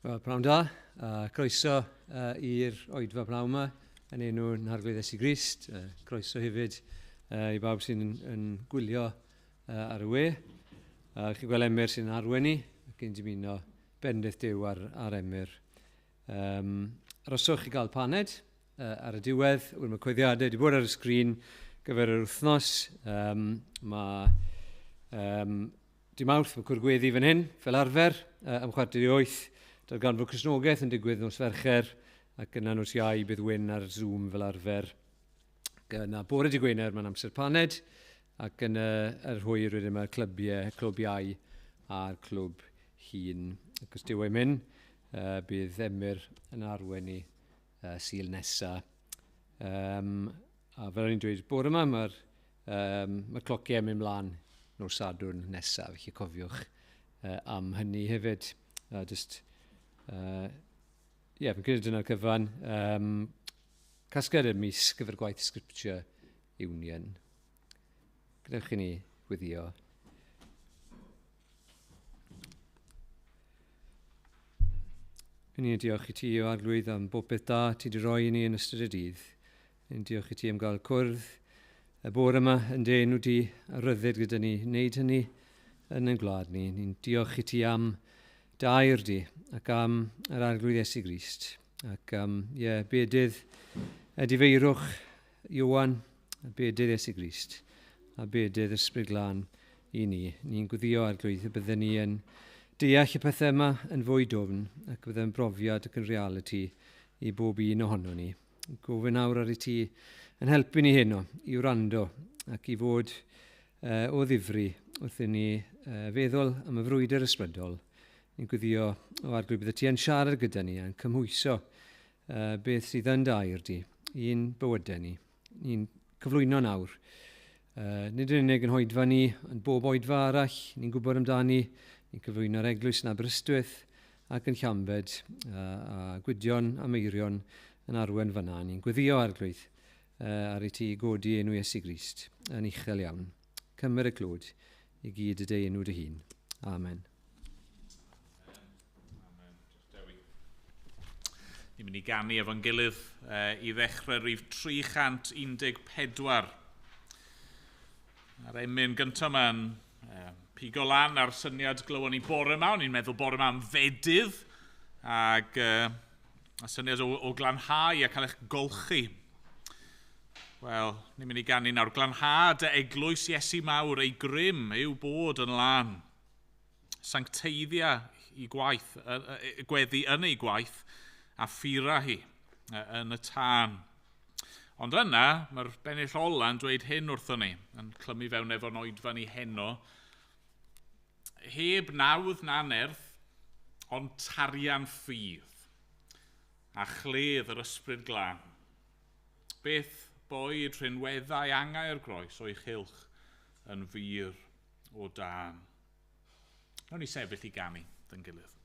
Wel, pnawn da, croeso i'r oedfa pnawn yma yn enw Arglwydd Iesu Grist. Croeso hefyd i bawb sy'n yn gwylio ar y we. Chi'n gweld Emyr sy'n arwain ni, ac yn dymuno bendith Duw ar Emyr. Aroswch i gael paned ar y diwedd, wel, mae coeddiadau wedi bod ar y sgrin gyfer yr wythnos. Mae Dy Mawrth, mae cwr gweddi fan hyn, fel arfer, am 7:45. Darganfod Cristnogaeth yn digwydd nos Fercher, ac yna nos Iau bydd Wyn ar Zoom fel arfer. Ac yna bore dy Gwener mae'n amser paned, ac yn y, yr hwyr wedyn mae'r clybiau, clwb iau a'r clwb hun. Ac os dyw e'n mynd, bydd Emyr yn arwain ni Sul nesa. A fel o'n i'n dweud, bore yma mae'r mae clociau yn mynd mlaen nos Sadwrn nesaf, felly cofiwch am hynny hefyd. Just, yeah, fi'n credu dyna'r cyfan. Casgliad y mis gyfer gwaith Scripture Union. Gadewch i ni gweddio. Ni'n diolch i ti, o Arglwydd, am bob beth da ti wedi rhoi i ni yn ystod y dydd. Ni'n diolch i ti am gael cwrdd y bore yma yn dy enw di a ryddid gyda ni wneud hynny yn ein gwlad ni. Ni'n diolch i ti am dair di ac am yr Arglwydd Iesu Grist. Ac am, ie, yeah, bedydd edifeirwch Iowan, a bedydd Iesu Grist, a bedydd Ysbryd Glân i ni. Ni'n gwddio Arglwydd y bydden ni yn deall y pethau yma yn fwy dwfn ac bydde'n brofiad ac yn realiti i bob un ohono ni. Gofyn nawr ar i ti yn helpu ni heno i wrando ac i fod o ddifri wrth i ni feddwl am y frwydr ysbrydol. Ni'n gwddio o Arglwydd bydde ti yn siarad gyda ni a'n cymhwyso beth sydd yn dair di i'n bywydau ni. Ni'n cyflwyno nawr. Nid yn unig yn hoedfa ni, ond bob oedfa arall ni'n gwybod amdani. Ni'n cyflwyno'r eglwys yn Aberystwyth ac yn Llambed, a Gwydion a Meirion yn arwen fyna. Ni'n gweddio Arglwydd ar i ti godi enw Iesu Grist yn uchel iawn. Cymer y clod i gyd y dy enw dy hun. Amen. Ni'n mynd i ganu efo'n gilydd i ddechrau rhif 314. A'r emyn gyntaf yma'n pigo lan ar syniad glywon ni bore yma. O'n i'n meddwl bore yma am fedydd ac a syniad o glanhau a cael eich golchi. Wel, ni'n mynd i ganu nawr. Glanhad y eglwys Iesu mawr ei grym yw bod yn lân. Sancteiddia i gwaith, gweddi yn ei gwaith a ffura hi yn y tân. Ond yna, mae'r bennill ola'n dweud hyn wrthon ni, yn clymu fewn efo'n oedfa ni heno, heb nawdd na nerth, ond tarian ffydd, a chledd yr ysbryd glân. Beth boed rhinweddau angau'r groes o'i chylch yn fur o dân. Nawn ni sefyll i ganu dyn gilydd.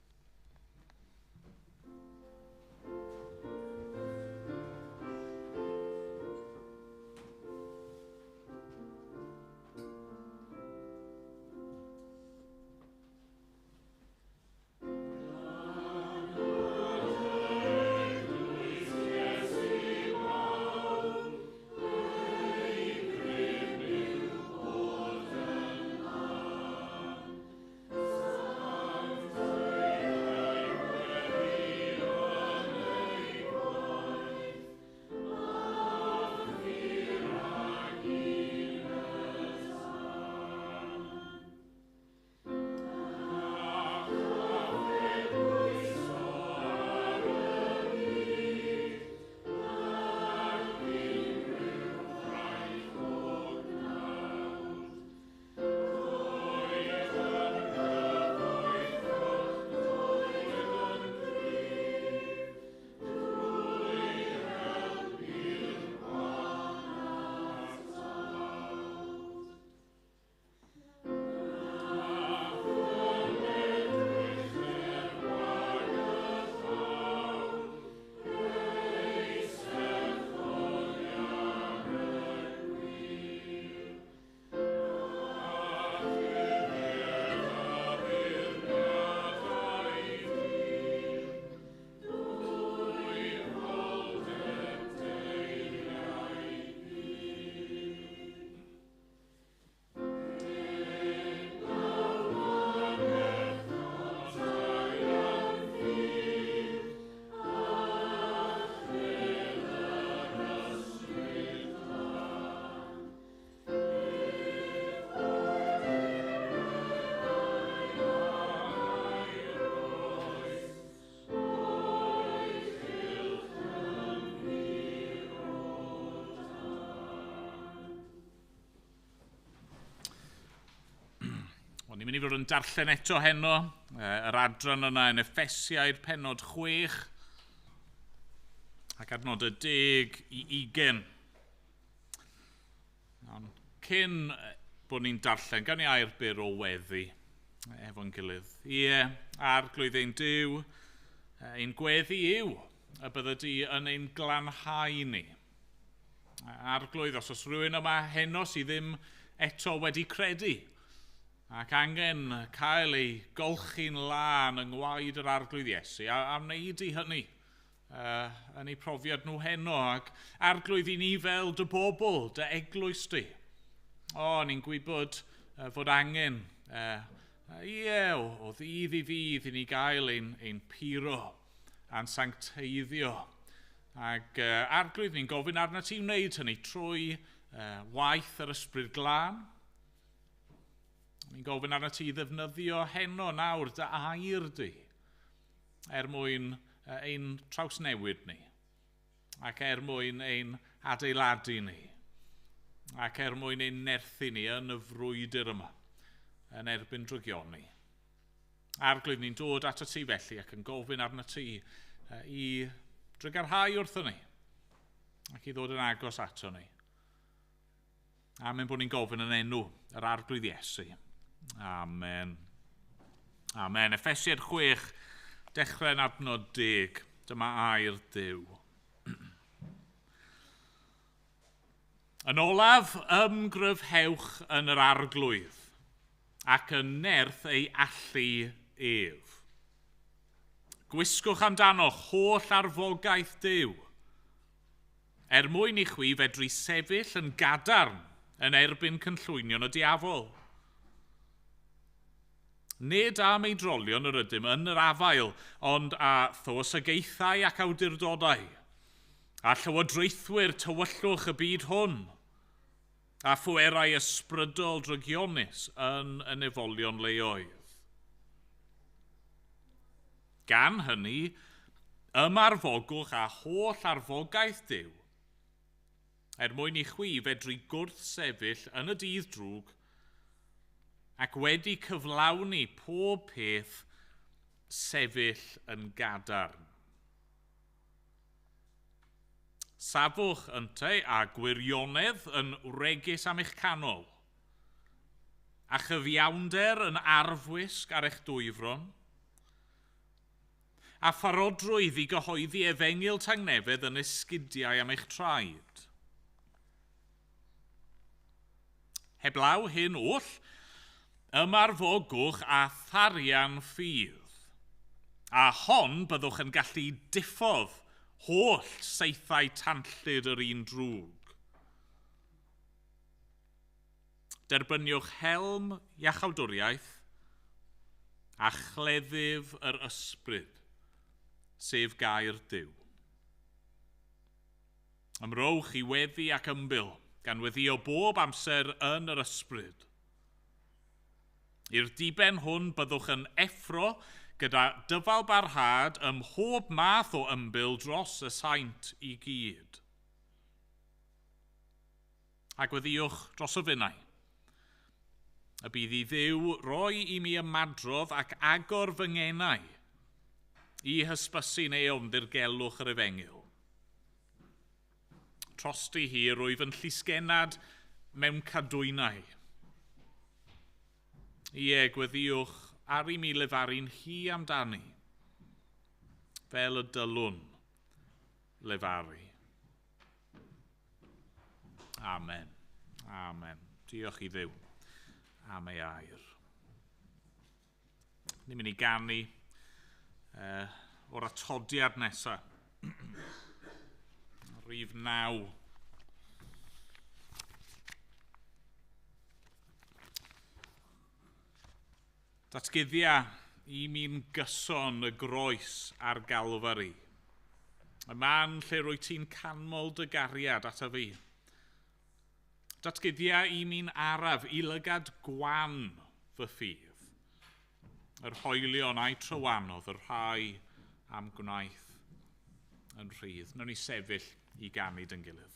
Ni'n mynd i fod yn darllen eto heno, yr adran yna yn Effesiaid pennod 6 ac adnod y 10 i 20. Ond cyn bod ni'n darllen, gawn ni air byr o weddi efo'n gilydd. Ie, Arglwydd ein Duw, ein gweddi yw y bydde di yn ein glanhau ni. Arglwydd, os oes rhywun yma heno sydd ddim eto wedi credu ac angen cael ei golchi'n lân yng ngwaed yr Arglwydd Iesu, a wneud i hynny yn eu profiad nhw heno, ac Arglwydd i ni fel dy bobl, dy eglwys di. O, ni'n gwybod fod angen, o ddydd i ddydd i ni gael ein puro a'n sancteiddio. Ac Arglwydd, ni'n gofyn arnat ti wneud hynny trwy waith yr Ysbryd Glân. Ni'n gofyn arnat ti ddefnyddio heno nawr dy air di er mwyn ein trawsnewid ni, ac er mwyn ein adeiladu ni, ac er mwyn ein nerthu ni yn y frwydr yma, yn erbyn drygioni. Arglwydd, ni'n dod ato ti felly ac yn gofyn arnat ti i drygarhau wrthon ni ac i ddod yn agos ato ni. Amen bod ni'n gofyn yn enw yr Arglwydd Iesu. Amen. Amen. Effesiaid 6, dechrau'n adnod 10. Dyma air Duw. Yn olaf, ymgryfhewch yn yr Arglwydd ac yn nerth ei allu ef. Gwisgwch amdanoch holl arfogaeth Duw, er mwyn i chwi fedru sefyll yn gadarn yn erbyn cynllwynion y diafol. Nid am eidrolion yr ydym yn yr afael, ond â thywysogaethau ac awdurdodau, a llywodraethwyr tywyllwch y byd hwn, a phwerau ysbrydol drygionus yn y nefolion leoedd. Gan hynny, ymarfogwch â holl arfogaeth Duw, er mwyn i chwi fedru gwrthsefyll yn y dydd drwg, ac wedi cyflawni pob peth sefyll yn gadarn. Safwch yntau a gwirionedd yn wregus am eich canol, a chyfiawnder yn arfwisg ar eich dwyfron, a pharodrwydd i gyhoeddi efengyl tangnefedd yn esgidiau am eich traed. Heblaw hyn oll, ymarfogwch a tharian ffydd, a hon byddwch yn gallu diffodd holl saethau tanllyd yr un drwg. Derbyniwch helm iachawdwriaeth a chleddyf yr ysbryd, sef gair Duw. Ymrowch i weddi ac ymbil, gan weddïo bob amser yn yr ysbryd. I'r diben hwn byddwch yn effro gyda dyfal barhad ym mhob math o ymbil dros y saint i gyd. A gweddïwch dros y finnau. Y bydd i Dduw roi i mi ymadrodd ac agor fy ngenau i hysbysu neu ddirgelwch yr efengyl. Trosti hi rwyf yn llysgennad mewn cadwynau. Ie, gweddïwch ar i mi lefaru'n hi amdani, fel y dylwn lefaru. Amen. Amen. Diolch i Dduw am ei air. Ni'n mynd i ganu o'r atodiad nesaf. Rhif 9. Datguddia i mi'n gyson y groes a'r Galfari. Y man lle rwyt ti'n canmol dy gariad ata fi. Datguddia i mi'n araf i lygad gwan fy ffydd. Yr hoelion a'i trywanodd y rhai am gwnaeth yn rhydd. Nawn ni sefyll i ganu dyn gilydd.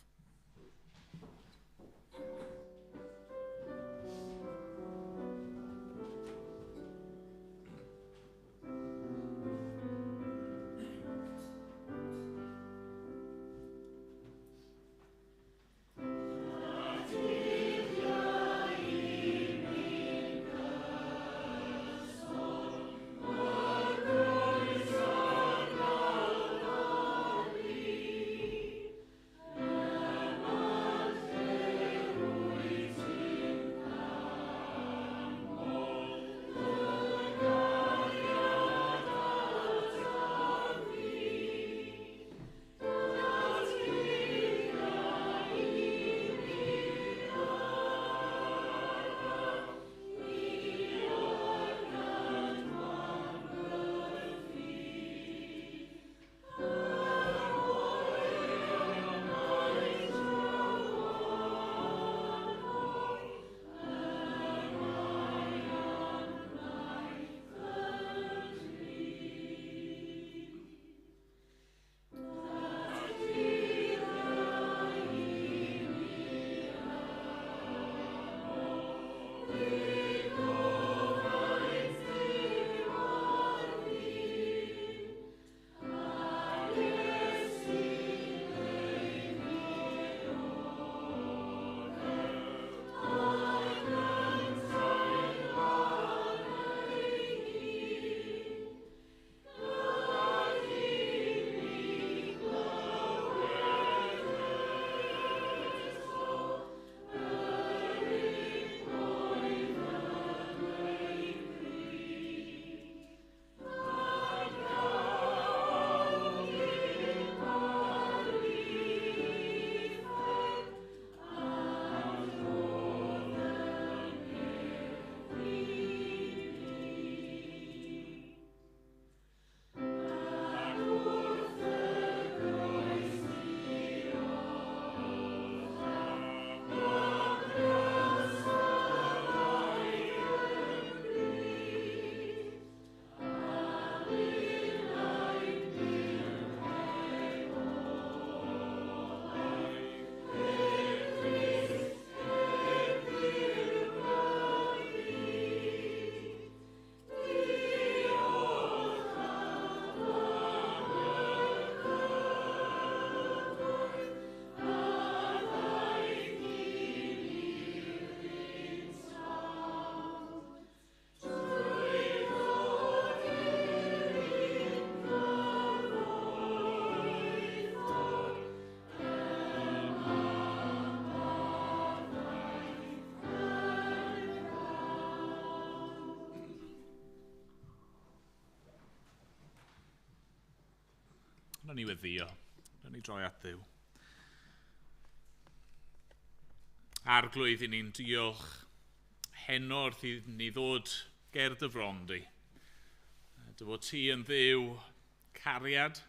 Wnawn ni weddïo, wnawn ni droi at Dduw. Arglwydd, i ni'n diolch heno wrth i ni ddod ger dy fron di. Dy fod ti yn Dduw cariad,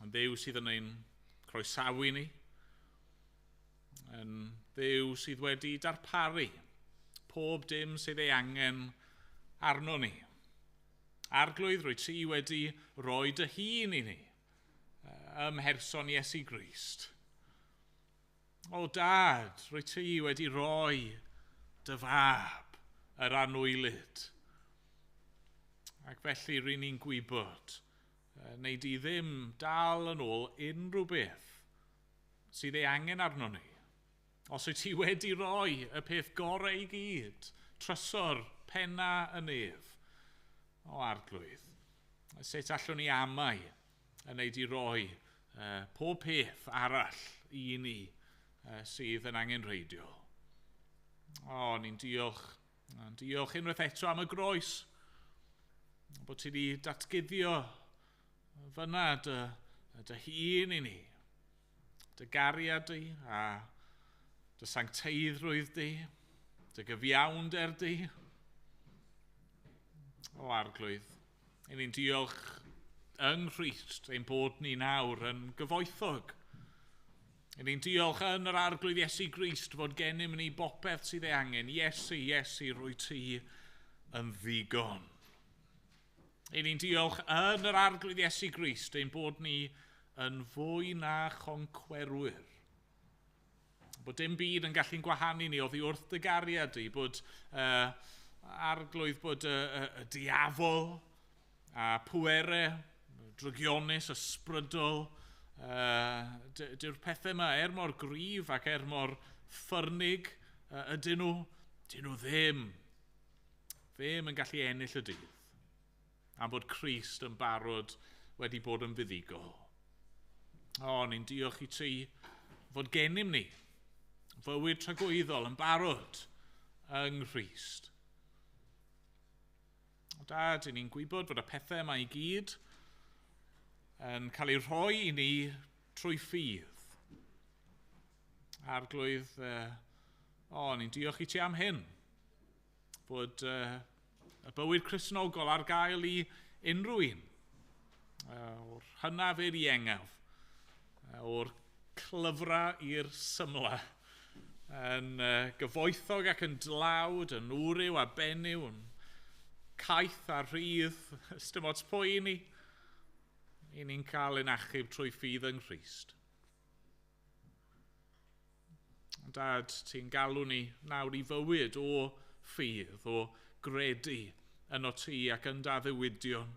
yn Dduw sydd yn ein croesawu ni, yn Dduw sydd wedi darparu pob dim sydd ei angen arno ni. Arglwydd, rwyt ti wedi rhoi dy hun i ni ym mherson Iesu Grist. O Dad, rwyt ti wedi rhoi dy fab yr anwylyd. Ac felly ry'n ni'n gwybod, neu di ddim dal yn ôl unrhyw beth sydd ei angen arno ni. Os wyt ti wedi rhoi y peth gorau i gyd, trysor penna y nef, o Arglwydd, sut allwn ni amau yn neud i roi pob peth arall i ni sydd yn angenrheidiol. O, ni'n diolch, diolch unwaith eto am y groes, bod ti wedi datguddio fyna dy hun i ni, dy gariad di a dy sancteiddrwydd di, dy gyfiawnder di. O Arglwydd, i ni'n diolch yng Nghrist ein bod ni nawr yn gyfoethog. I ni'n diolch yn yr Arglwydd Iesu Grist fod gennym ni bopeth sydd ei angen. Iesu, Iesu, rwy ti yn ddigon. I ni'n diolch yn yr Arglwydd Iesu Grist ein bod ni yn fwy na choncwerwyr. Bod dim byd yn gallu'n gwahanu ni oddi wrth dy gariad di, bod Arglwydd, bod y diafol a pwerau, drygionus, ysbrydol, dyw'r pethau yma, er mor gryf ac er mor ffyrnig ydyn nhw, dyn nhw ddim yn gallu ennill y dydd. Am bod Crist yn barod wedi bod yn fuddugol. O, ni'n diolch i ti fod gennym ni fywyd tragwyddol yn barod yng Nghrist. O Dad, ni'n gwybod fod y pethau yma i gyd yn cael eu rhoi i ni trwy ffydd. Arglwydd, ni'n diolch i ti am hyn, fod y bywyd Cristnogol ar gael i unrhyw un, o'r hynaf i'r iengaf, o'r clyfra i'r symla, yn gyfoethog ac yn dlawd, yn wryw a benyw, yn caeth a rhydd, ysdim ots pwy i ni, i ni'n cael ein achub trwy ffydd yng Nghrist. Dad, ti'n galw ni nawr i fywyd o ffydd, o gredu yno ti ac yn dy addewidion.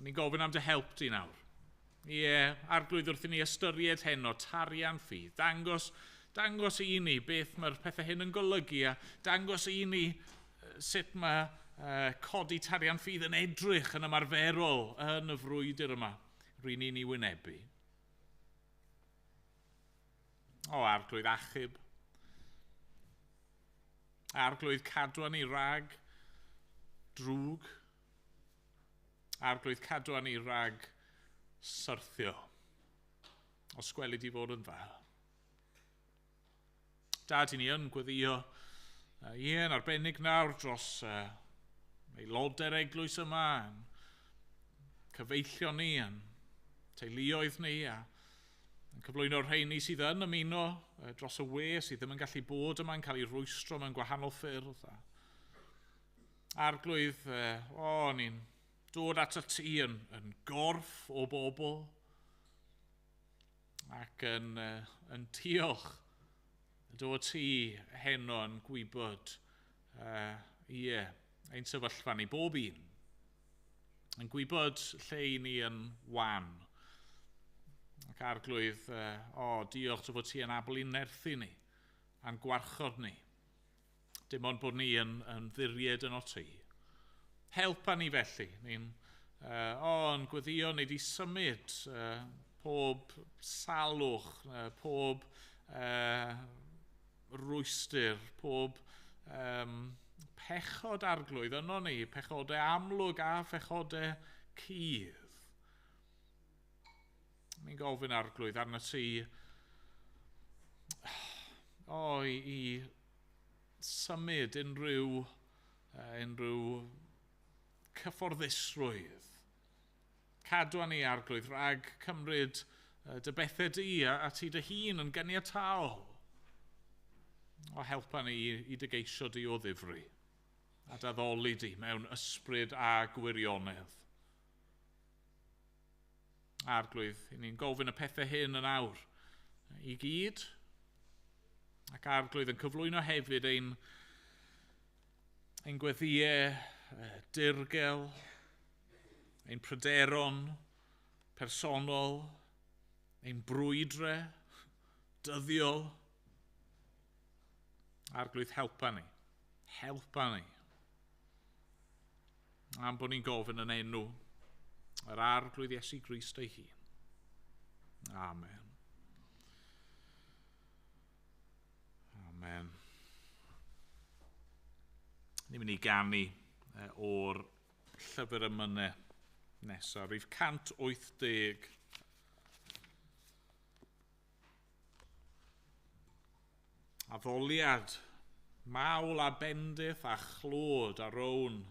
Ni'n gofyn am dy help di nawr. Ie, Arglwydd, wrth i ni ystyried heno tarian ffydd, dangos i ni beth mae'r pethau hyn yn golygu a dangos i ni sut mae codi tarian ffydd yn edrych yn ymarferol yn y frwydr yma ry'n ni'n ei wynebu. O, Arglwydd, achub. Arglwydd, cadwa ni rhag drwg. Arglwydd, cadwa ni rhag syrthio. Os gweli di fod yn dda. Dad, i ni yn gweddio yn arbennig nawr dros aelodau'r eglwys yma, yn cyfeillion ni, yn teuluoedd ni, a yn cyflwyno'r rheini sydd yn ymuno dros y we, sydd ddim yn gallu bod yma, yn cael ei rwystro mewn gwahanol ffyrdd. Arglwydd, ni'n dod at y ti yn gorff o bobl ac yn diolch dod ti heno yn gwybod ein sefyllfa ni, bob un, yn gwybod lle i ni yn wan. Ac Arglwydd, diolch dy fod ti yn abl i'n nerthu ni, a'n gwarchod ni. Dim ond bod ni yn ddiried yno ti. Helpa ni felly. Ni'n yn gweddio ni wedi symud pob salwch, pob rwystr, pob pechod Arglwydd yno ni, pechodau amlwg a phechodau cudd. Ni'n gofyn Arglwydd arno ti i symud unrhyw cyfforddusrwydd. Cadw ni Arglwydd rhag cymryd dy bethau di a ti dy hun yn ganiataol. O helpa ni i dy geisio di o ddifri a daddoli di mewn ysbryd a gwirionedd. Arglwydd, i ni'n gofyn y pethau hyn yn awr i gyd, ac Arglwydd yn cyflwyno hefyd ein gweddïau dirgel, ein pryderon personol, ein brwydre dyddiol. Arglwydd, helpa ni. Helpa ni. Am bod ni'n gofyn yn enw yr Arglwydd Iesu Grist ei hun. Amen. Amen. Ni'n mynd i ganu o'r llyfr emynau nesaf, rhif 180. Addoliad, mawl a bendith a chlod a rown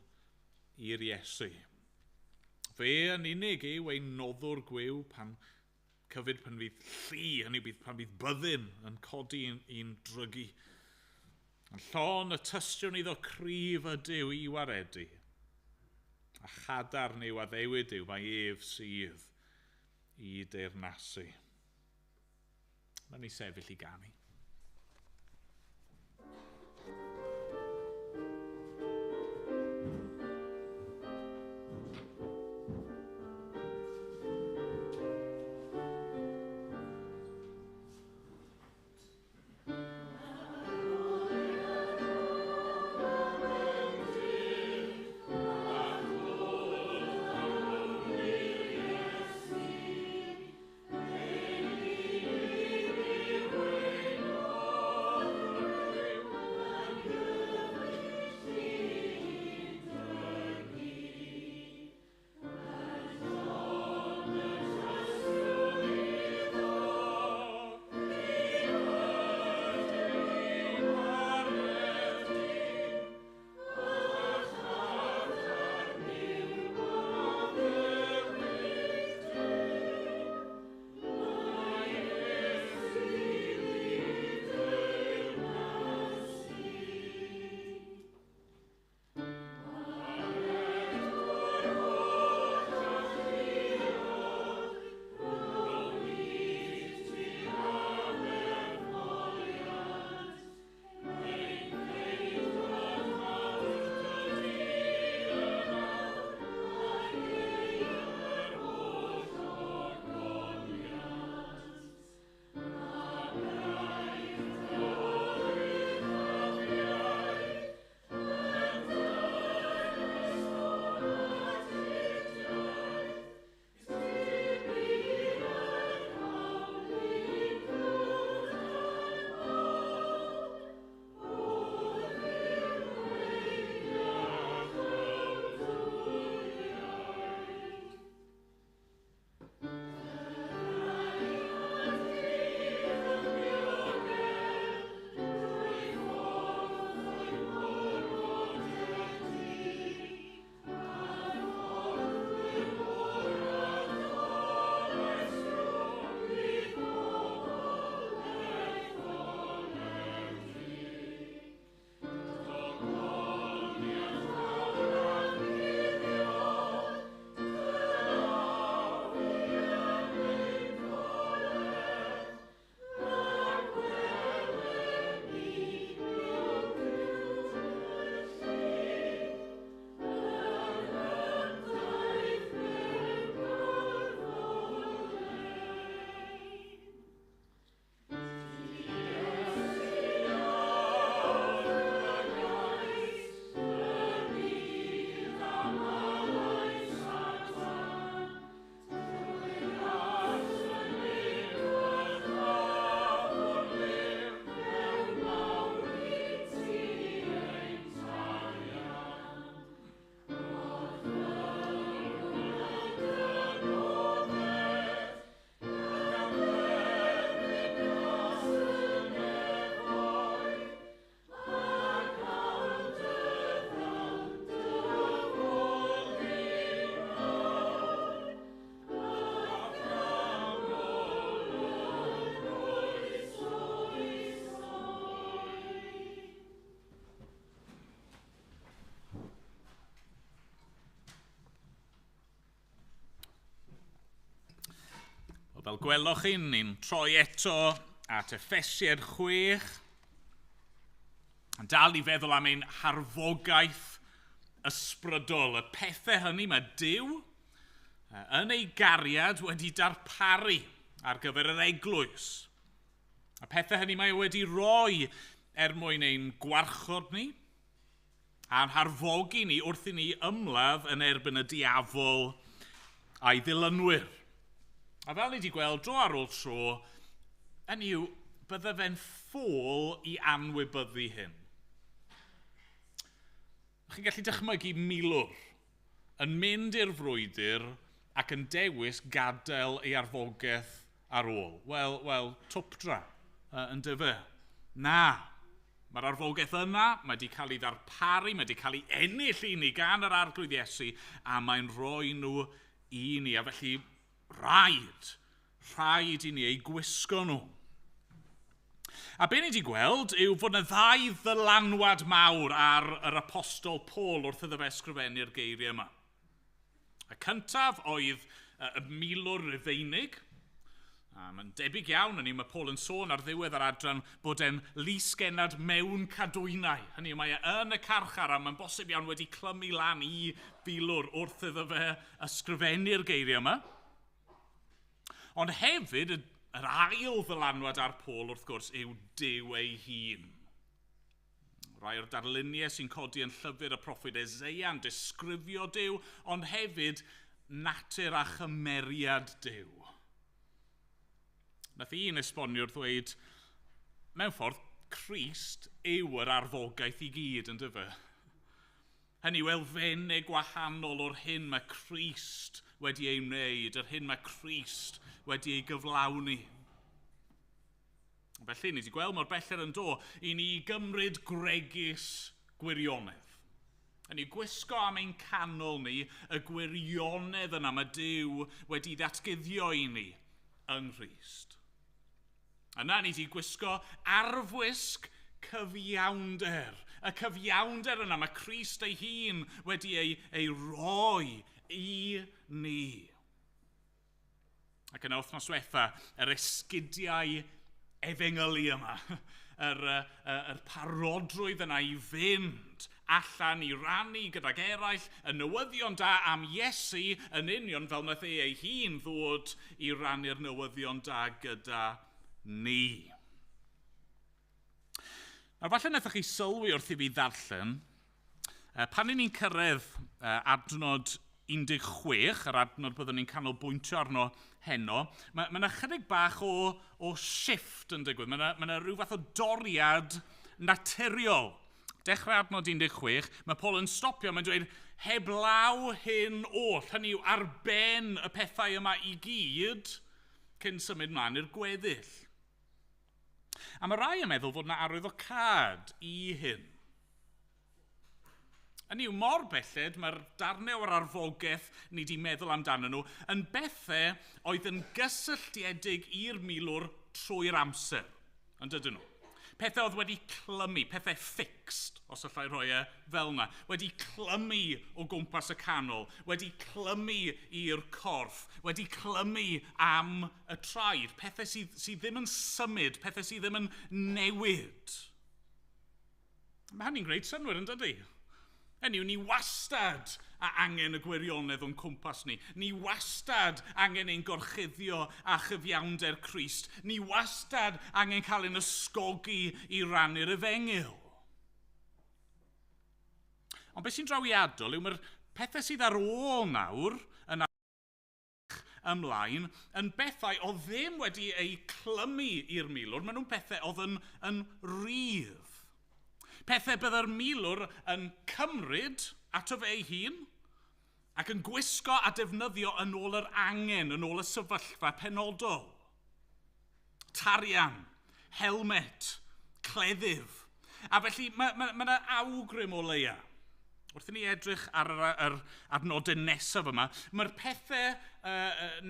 i'r Iesu. Fe yn unig yw ein noddwr gwiw pan cyfyd pan fydd llu, hynny bydd pan fydd byddin yn codi i'n drygu. Yn llon y tystion iddo cryf ydyw i waredu, a chadarn yw addewid yw mae ef sydd i deyrnasu. Mae'n ni sefyll i ganu. Thank you. Wel, fel gwelwch chi, ni'n troi eto at Effesiaid 6. Yn dal i feddwl am ein harfogaeth ysbrydol, y pethau hynny mae Duw yn ei gariad wedi darparu ar gyfer yr eglwys. Y pethau hynny mae wedi roi er mwyn ein gwarchod ni a'n harfogi ni wrth i ni ymladd yn erbyn y diafol a'i ddilynwyr. A fel ni wedi gweld dro ar ôl tro, hynny yw, bydde fe'n ffôl i anwybyddu hyn. Chi'n gallu dychmygu milwr yn mynd i'r frwydr ac yn dewis gadael ei arfogaeth ar ôl. Wel, twpdra yn dyfe. Na, mae'r arfogaeth yna, mae wedi cael ei ddarparu, mae wedi cael ei ennill i ni gan yr Arglwydd Iesu, a mae'n rhoi nhw i ni. A felly, rhaid i ni eu gwisgo nhw. A be ni wedi gweld yw fod yna ddau ddylanwad mawr ar yr apostol Paul wrth iddo fe ysgrifennu'r geiriau yma. Y cyntaf oedd y milwr Rufeinig. A mae'n debyg iawn, hynny mae Paul yn sôn ar ddiwedd yr adran bod e'n lysgennad mewn cadwynau. Hynny yw, mae e yn y carchar a mae'n bosib iawn wedi clymu lan i filwr wrth iddo fe ysgrifennu'r geiriau yma. Ond hefyd, yr ail ddylanwad ar Paul, wrth gwrs, yw Duw ei hun. Rai o'r darluniau sy'n codi yn llyfr y proffwyd Eseia yn disgrifio Duw, ond hefyd natur a chymeriad Duw. Nath un esboniwr ddweud, mewn ffordd, Crist yw yr arfogaeth i gyd, yn dyfe? Hynny yw elfennau gwahanol o'r hyn mae Crist wedi ei wneud, yr hyn mae Crist wedi ei gyflawni. Felly, ni wedi gweld mor belled yn do i ni gymryd gwregys gwirionedd. Hynny yw gwisgo am ein canol ni y gwirionedd yna mae Duw wedi ddatguddio i ni yng Nghrist. Yna ni wedi gwisgo arfwisg cyfiawnder. Y cyfiawnder yna mae Crist ei hun wedi ei roi i ni. Ac yn wythnos diwetha, yr esgidiau efengylu yma, yr parodrwydd yna i fynd allan i rannu gydag eraill y newyddion da am Iesu yn union fel wnaeth e ei hun ddod i rannu'r newyddion da gyda ni. Nawr, falle wnaethoch chi sylwi wrth i fi ddarllen, pan ni'n cyrraedd adnod 16, yr adnod byddwn ni'n canolbwyntio arno heno, mae yna chydig bach o shift yn digwydd. Mae yna rhyw fath o doriad naturiol. Dechrau adnod 16, mae Paul yn stopio, mae'n dweud, heblaw hyn oll, hynny yw ar ben y pethau yma i gyd, cyn symud mlaen i'r gweddill. A mae rai yn meddwl fod yna arwyddocâd i hyn. Hynny yw, mor belled mae'r darnau o'r arfogaeth ni wedi meddwl amdanyn nhw yn bethau oedd yn gysylltiedig i'r milwr trwy'r amser, yn dydyn nhw? Pethau oedd wedi clymu, pethau fixed, os allai rhoi e fel yna, wedi clymu o gwmpas y canol, wedi clymu i'r corff, wedi clymu am y traed, pethau sydd ddim yn symud, pethau sydd ddim yn newid. Mae hynny'n gwneud synnwyr, yn dydy? Hynny yw, ni wastad a angen y gwirionedd o'n cwmpas ni. Ni wastad angen ein gorchuddio a chyfiawnder Crist. Ni wastad angen cael ein ysgogi i rannu'r efengyl. Ond beth sy'n drawiadol yw mae'r pethau sydd ar ôl nawr yn ymlaen yn bethau oedd ddim wedi eu clymu i'r milwr. Maen nhw'n pethau oedd yn rhydd. Pethau byddai'r milwr yn cymryd ato fe ei hun ac yn gwisgo a defnyddio yn ôl yr angen, yn ôl y sefyllfa penodol. Tarian, helmet, cleddyf. A felly mae yna awgrym o leia. Wrth i ni edrych ar yr adnodau nesaf yma, mae'r pethau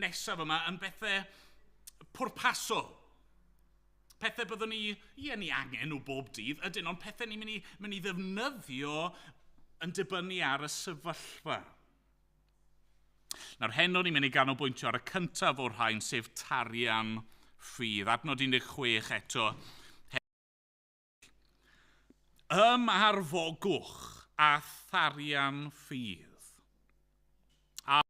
nesaf yma yn bethau pwrpasol. Pethau byddwn ni, ie, ni angen nhw bob dydd, ydyn, ond pethau ni'n mynd i ddefnyddio yn dibynnu ar y sefyllfa. Nawr heno ni'n mynd i ganolbwyntio ar y cyntaf o'r rhain, sef tarian ffydd. Adnod 16 eto. Ymarfogwch a tharian ffydd. A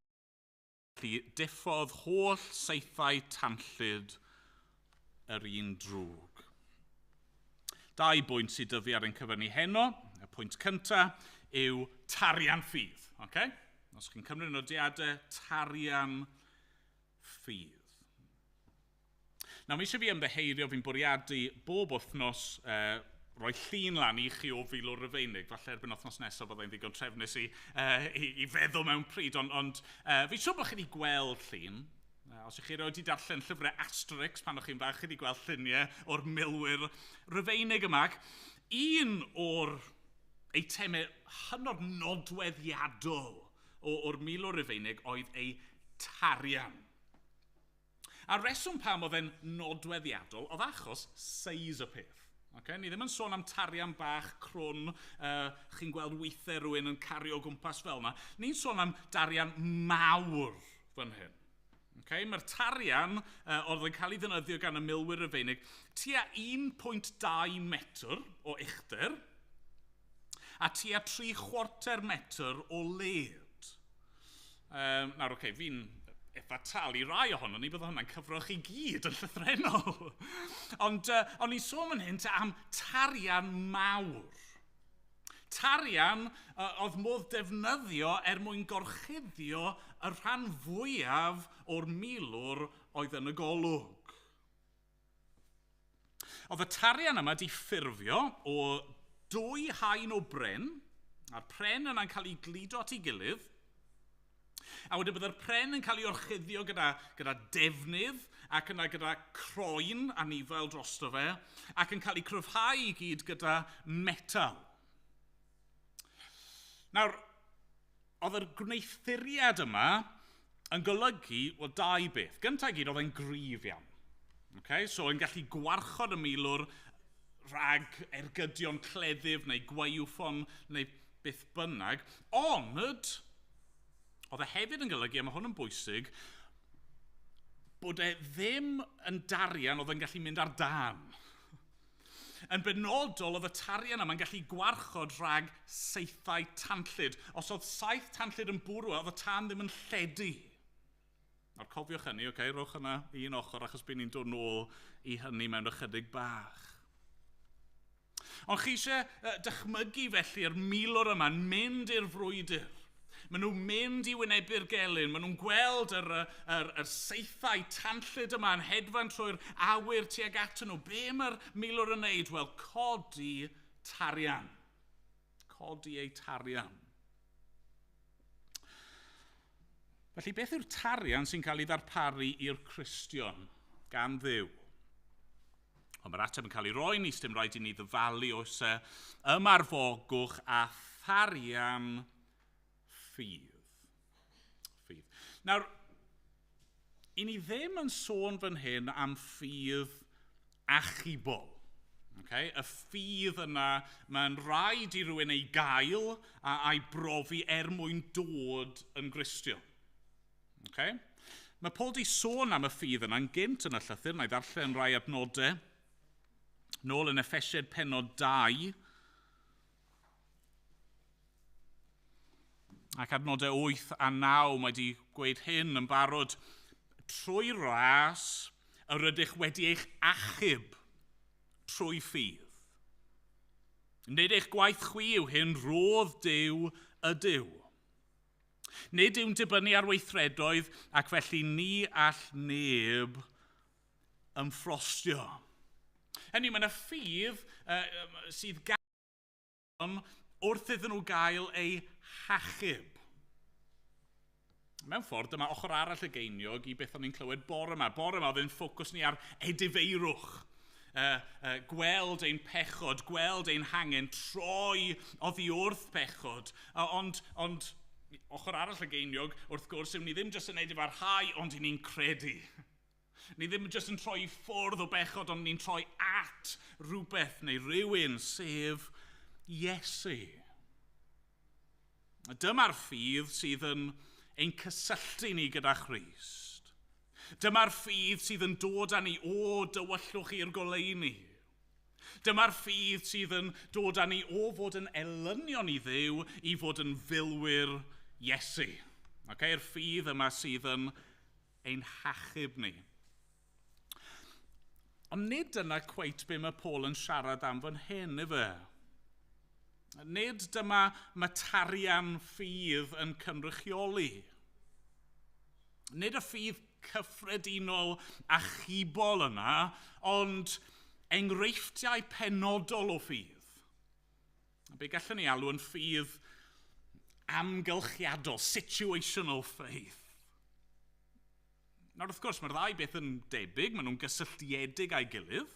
felly diffodd holl saethau tanllyd yr un drwg. Dau bwynt sydd dyfu ar ein cyfer ni heno. Y pwynt cyntaf yw tarian ffydd. Okay? Os chi'n cymryd nodiadau, tarian ffydd. Nawr, mi eisiau fi ymddiheirio, fi'n bwriadu bob wythnos roi llun lan i chi o filwr Rufeinig. Falle erbyn wythnos nesaf byddai'n ddigon trefnus i, i, i feddwl mewn pryd, ond, ond fi'n siŵr bod chi wedi gweld llun. Os ych chi erioed wedi darllen llyfrau Asterix pan o'ch chi'n fach, chi wedi gweld lluniau o'r milwyr Rufeinig yma. Ac un o'r eitemau hynod nodweddiadol o'r milwr Rufeinig oedd ei tarian. A reswm pam oedd e'n nodweddiadol oedd achos seis y peth. Okay? Ni ddim yn sôn am tarian bach crwn, chi'n gweld weithiau rhywun yn cario o gwmpas fel yna. Ni'n sôn am darian mawr fan hyn. Okay? Mae'r tarian oedd yn cael ei ddefnyddio gan y milwyr Rufeinig tua 1.2 metr o uchder a tua 3/4 metr o led. Nawr, oce, fi'n eitha tal i rai ohono ni, bydde hwnna'n cyfro chi gyd yn llythrennol. Ond o'n i'n sôn fan hyn am tarian mawr. Tarian oedd modd defnyddio er mwyn gorchuddio y rhan fwyaf o'r milwr oedd yn y golwg. Oedd y tarian yma di ffurfio o dwy haen o bren, a'r pren yna'n cael ei gludo at ei gilydd, a wedyn byddai'r pren yn cael ei orchuddio gyda, gyda defnydd ac yna gyda croen anifail drosto fe, ac yn cael ei cryfhau i gyd gyda metal. Nawr, oedd yr gwneuthuriad yma yn golygu, wel, dau beth. Gyntaf i gyd, oedd e'n gryf iawn. Okay? So, yn gallu gwarchod y milwr rhag ergydion cleddyf neu gwaywffon neu beth bynnag. Ond, oedd e hefyd yn golygu, a mae hwn yn bwysig, bod e ddim yn darian oedd yn gallu mynd ar dân. Yn benodol, oedd y tarian yma'n gallu gwarchod rhag saethau tanllyd. Os oedd saeth tanllyd yn bwrw, oedd y tân ddim yn lledu. Nawr, cofiwch hynny, okay, rhowch yna un ochr, achos bydd ni'n dod nôl i hynny mewn ychydig bach. Ond chi eisiau dychmygu felly'r milwr yma'n mynd i'r frwydr. Maen nhw'n mynd i wynebu'r gelyn, maen nhw'n gweld yr, yr, yr saethau tanllyd yma yn hedfan trwy'r awyr tuag atyn nhw. Be mae'r milwr yn neud? Wel, codi tarian. Codi ei tarian. Felly, beth yw'r tarian sy'n cael ei ddarparu i'r Cristion gan Dduw? Ond mae'r ateb yn cael ei roi ni, dim rhaid i ni ddyfalu oes e ymarfogwch a tharian ffydd. Ffydd. Nawr, i ni ddim yn sôn fan hyn am ffydd achubol. Okay? Y ffydd yna, mae'n rhaid i rywun ei gael a, a'i brofi er mwyn dod yn Gristion. Okay? Mae Paul di sôn am y ffydd yna'n gynt yn y llythyr, na i ddarllen rai adnodau. Nôl yn Effesiaid pennod 2, ac adnodau 8 a 9, mae di gweud hyn yn barod. Trwy ras yr ydych wedi eich achub trwy ffydd. Nid eich gwaith chwi yw hyn, rodd Duw ydyw. Nid yw'n dibynnu ar weithredoedd ac felly ni all neb ymffrostio. Hynny, mae yna ffydd sydd gan wrth iddyn nhw gael eu hachub. Mewn ffordd, dyma ochr arall y geiniog i beth o'n i'n clywed bore yma. Bore yma oedd ein ffocws ni ar edifeirwch. Gweld ein pechod, gweld ein hangen, troi oddi wrth pechod. Ond, ond ochr arall y geiniog, wrth gwrs, yw ni ddim jyst yn edifarhau, ond i ni'n credu. Ni ddim jyst yn troi i ffwrdd o bechod, ond ni'n troi at rhywbeth neu rhywun, sef Iesu. Dyma'r ffydd sydd yn ein cysylltu ni gyda Christ. Dyma'r ffydd sydd yn dod â ni o dywyllwch i'r goleuni. Dyma'r ffydd sydd yn dod â ni o fod yn elynion i Dduw i fod yn filwyr Iesu. Okay? Yr ffydd yma sydd yn ein hachub ni. Ond nid dyna cweit be mae Paul yn siarad am fan hyn, ife? Nid dyma matarian ffydd yn cynrychioli. Nid y ffydd cyffredinol achubol yna, ond enghreifftiau penodol o ffydd. A be gallwn ni alw yn ffydd amgylchiadol, situational faith. Nawr, wrth gwrs, mae'r ddau beth yn debyg, maen nhw'n gysylltiedig â'i gilydd.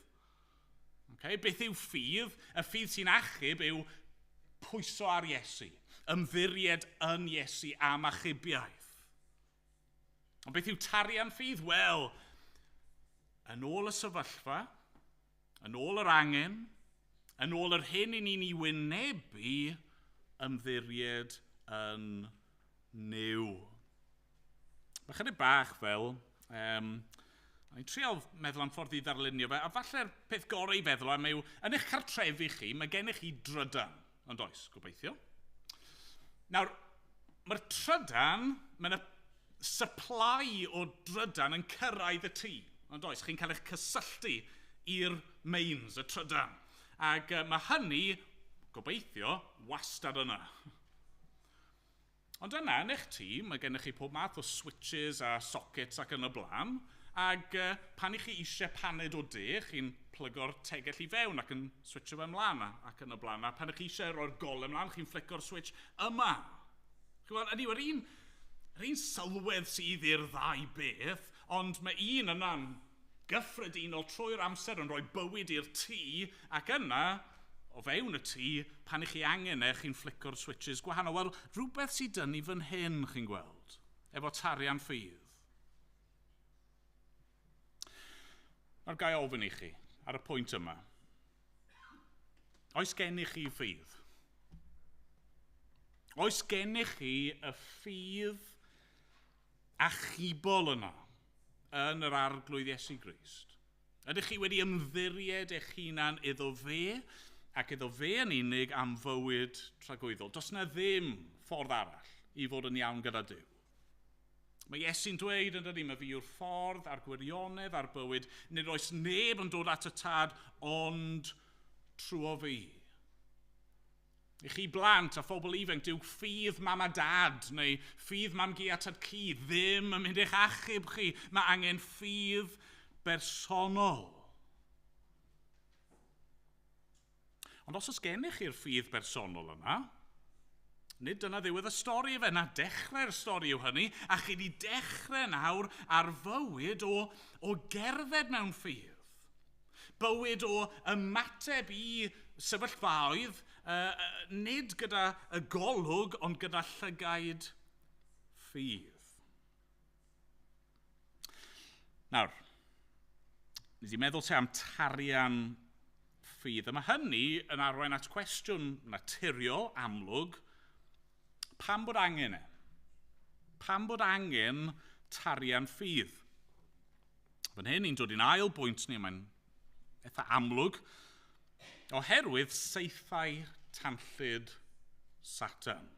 Okay? Beth yw ffydd? Y ffydd sy'n achub yw pwyso ar Iesu, ymddiried yn Iesu am achubiaeth. Ond beth yw tarian ffydd? Wel, yn ôl y sefyllfa, yn ôl yr angen, yn ôl yr hyn i ni'n ei wynebu, ymddiried yn Nuw. Mae chydig bach fel, o'n i'n trial meddwl am ffordd i ddarlunio fe, a falle'r peth gorau i feddwl am yw, yn eich cartrefi chi, mae gennych chi drydan, ond oes, gobeithio. Nawr, mae'r trydan, mae yna supply o drydan yn cyrraedd y tŷ, ond oes, chi'n cael eich cysylltu i'r mains, y trydan. Ac mae hynny, gobeithio, wastad yna. Ond yna, yn eich tŷ, mae gennych chi pob math o switches a sockets ac yn y blaen, ac pan i chi eisiau paned o de, chi'n plygo'r tegell i fewn ac yn switcho fe ymlaen ac yn y blaen. A pan i chi eisiau rhoi'r golau ymlaen, chi'n flico'r switch yma. Chi'n gweld, ydy, yr un sylwedd sydd i'r ddau beth, ond mae un yna'n gyffredinol trwy'r amser yn rhoi bywyd i'r tŷ, ac yna, o fewn y tŷ, pan i chi angen e, chi'n flico'r switches gwahanol. Wel, rhywbeth sydd dynnu fan hyn, chi'n gweld, efo tarian ffydd. Nawr ga i ofyn i chi, ar y pwynt yma, oes gennych chi ffydd? Oes gennych chi y ffydd achubol yna yn yr Arglwydd Iesu Grist? Ydych chi wedi ymddiried eich hunan iddo fe ac iddo fe yn unig am fywyd tragwyddol? Does na ddim ffordd arall i fod yn iawn gyda Duw. Mae Iesu'n dweud yn dydi, mae fi yw'r ffordd a'r gwirionedd a'r bywyd. Nid oes neb yn dod at y tad ond trwy fi. I chi blant a phobl ifanc, dyw ffydd mam a dad neu ffydd mam-gu a tad-cu ddim yn mynd i'ch achub chi. Mae angen ffydd bersonol. Ond os oes gennych chi'r ffydd bersonol yna, nid dyna ddiwedd y stori efe, na dechrau'r stori yw hynny, a chi wedi dechrau nawr ar fywyd o gerdded mewn ffydd. Bywyd o ymateb i sefyllfaoedd, nid gyda y golwg, ond gyda llygaid ffydd. Nawr, nes i meddwl te am tarian ffydd, a mae hynny yn arwain at cwestiwn naturiol, amlwg, pam bod angen e? Pam bod angen tarian ffydd? Fan hyn, ni'n dod i'n ail bwynt ni, mae'n eitha amlwg, oherwydd saethau tanllyd Satan.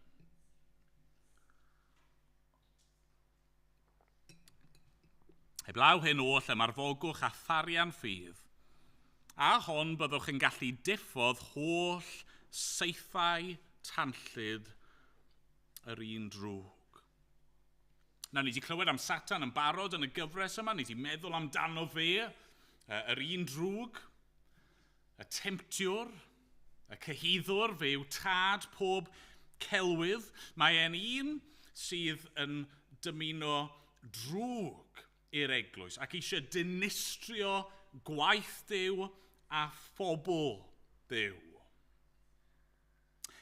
Heblaw hyn oll ymarfogwch a tharian ffydd, a hon byddwch yn gallu diffodd holl saethau tanllyd yr un drwg. Nawr, ni wedi clywed am Satan yn barod yn y gyfres yma, ni wedi meddwl amdano fe, yr un drwg, y temtiwr, y cyhuddwr, fe yw tad pob celwydd. Mae e'n un sydd yn dymuno drwg i'r eglwys ac eisiau dinistrio gwaith Duw a phobl Dduw.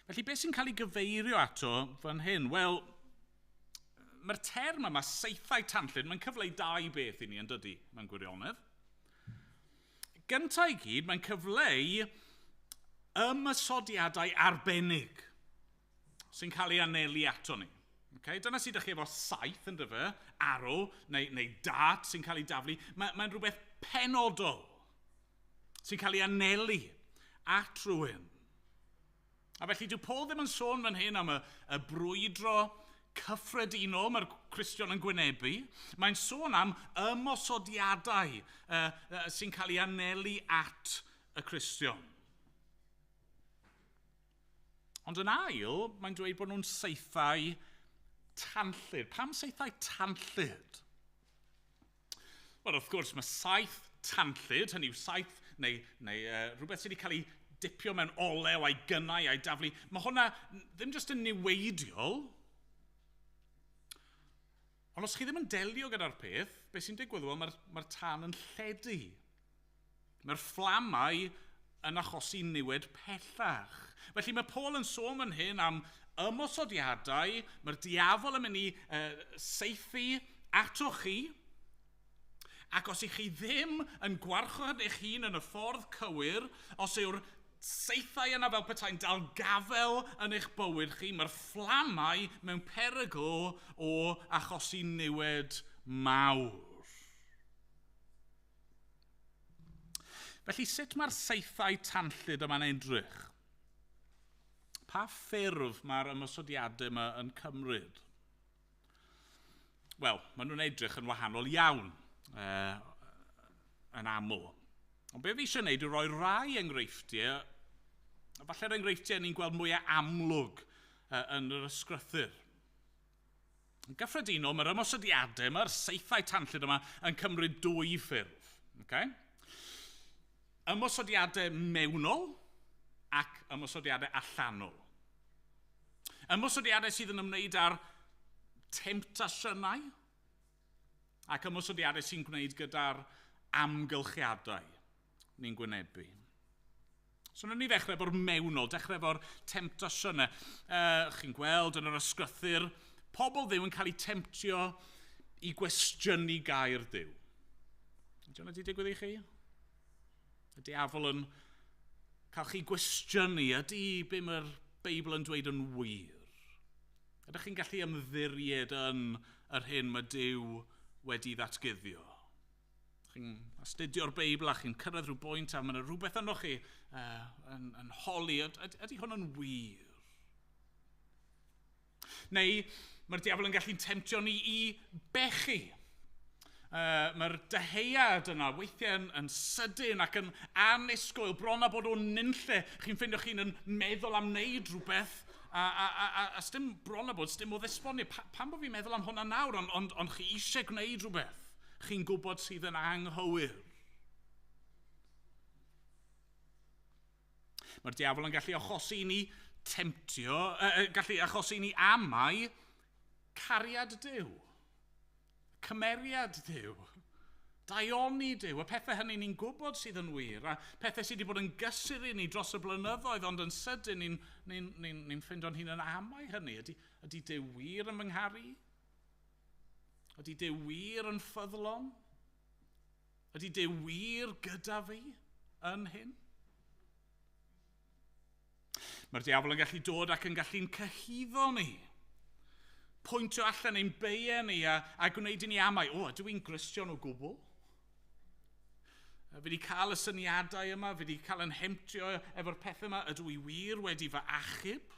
Felly, beth sy'n cael ei gyfeirio ato fan hyn? Wel, mae'r term yma, saethau tanllyd, mae'n cyfleu dau beth i ni yn dydy, mewn gwirionedd. Gyntaf i gyd, mae'n cyfleu ymosodiadau arbennig sy'n cael ei anelu ato ni. Okay? Dyna sydd ydych chi efo saeth yn dyfe, arrow neu dart sy'n cael ei daflu. Mae'n rhywbeth penodol sy'n cael ei anelu at rhywun. A felly dyw Paul ddim yn sôn fan hyn am y brwydro cyffredinol mae'r Cristion yn gwynebu. Mae'n sôn am ymosodiadau sy'n cael ei anelu at y Cristion. Ond yn ail, mae'n dweud bod nhw'n saethau tanllyd. Pam saethau tanllyd? Wel, wrth gwrs, mae saeth tanllyd, hynny yw saeth neu rhywbeth sydd wedi cael ei dipio mewn olew a'i gynnau a'i daflu. Mae hwnna ddim jyst yn niweidiol, ond os chi ddim yn delio gyda'r peth, beth sy'n digwydd? Wel, mae'r tân yn lledu. Mae'r fflamau yn achosi niwed pellach. Felly mae Paul yn sôn fan hyn am ymosodiadau, mae'r diafol yn mynd i saethu atoch chi, ac os ych chi ddim yn gwarchod eich hun yn y ffordd cywir, os yw'r saethau yna fel petai'n dal gafel yn eich bywyd chi, mae'r fflamau mewn perygl o achosi niwed mawr. Felly, sut mae'r saethau tanllyd yma'n edrych? Pa ffurf mae'r ymosodiadau yma yn cymryd? Wel, maen nhw'n edrych yn wahanol iawn, yn aml. Ond be fi eisiau gwneud yw rhoi rai enghreifftiau, falle'r enghreifftiau ni'n gweld mwyaf amlwg yn yr ysgrythur. Yn gyffredinol, mae'r ymosodiadau, mae'r saethau tanllyd yma yn cymryd dwy ffurf. Okay? Ymosodiadau mewnol ac ymosodiadau allanol. Ymosodiadau sydd yn ymwneud â'r temtasiynau ac ymosodiadau sy'n gwneud gyda'r amgylchiadau ni'n gwynebu. So, wnawn ni ddechrau efo'r mewnol, dechrau efo'r temtasiynau. Chi'n gweld yn yr ysgrythur, pobl Dduw yn cael eu temtio i gwestiynu gair Duw. Ydy hwnna wedi digwydd i chi? Y diafol yn cael chi gwestiynu, ydy be mae'r Beibl yn dweud yn wir? Ydych chi'n gallu ymddiried yn yr hyn mae Duw wedi ddatguddio? Chi'n astudio'r Beibl a chi'n cyrraedd rhyw bwynt a mae yna rhywbeth yno chi yn holi, ydy hwn yn wir? Neu mae'r diafol yn gallu temtio ni i bechu. Mae'r dyheuad yna weithiau yn sydyn ac yn annisgwyl, bron â bod o'n nunlle. Chi'n ffeindio chi'n yn meddwl am wneud rhywbeth a sdim bron â bod, sdim o ddesbonio. Pam bod fi'n meddwl am hwnna nawr, ond chi eisiau gwneud rhywbeth chi'n gwybod sydd yn anghywir. Mae'r diafol yn gallu achosi i ni temtio, gallu achosi i ni amau cariad Duw, cymeriad Duw, daioni Duw, y pethau hynny ni'n gwybod sydd yn wir, a pethau sydd wedi bod yn gysur i ni dros y blynyddoedd, ond yn sydyn ni'n ffeindio'n hun yn amau hynny. Ydy Duw wir yn fy ngharu? Ydy Duw wir yn ffyddlon? Ydy Duw wir gyda fi yn hyn? Mae'r diafol yn gallu dod ac yn gallu'n cyhuddo ni. Pwyntio allan ein beiau ni a gwneud i ni amau. O, ydw i'n Gristion o gwbl? Fi wedi cael y syniadau yma, fi wedi cael yn hemtio efo'r pethau yma. Ydw i wir wedi fy achub?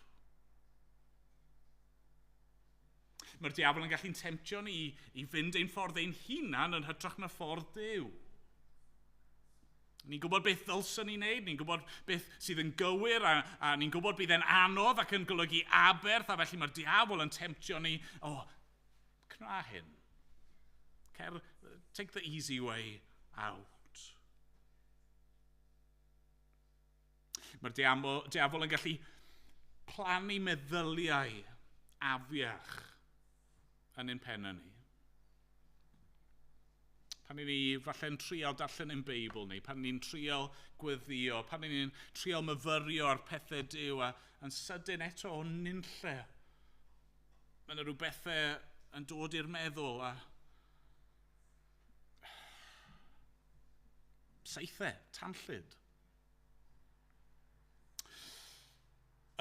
Mae'r diafol yn gallu'n temtio ni i fynd ein ffordd ein hunan yn hytrach na ffordd Duw. Ni'n gwybod beth ddylswn ni wneud, ni'n gwybod beth sydd yn gywir, a ni'n gwybod bydd e'n anodd ac yn golygu aberth, a felly mae'r diafol yn temtio ni, o, cna hyn. Cer, take the easy way out. Mae'r diafol yn gallu plannu meddyliau afiach yn ein pennau ni. Pan ni falle'n trial darllen ein Beibl ni, pan ni'n trial gweddio, pan ni'n trial myfyrio ar pethau Duw, a yn sydyn eto o nunlle, mae yna rhyw bethau yn dod i'r meddwl a saethau, tanllyd.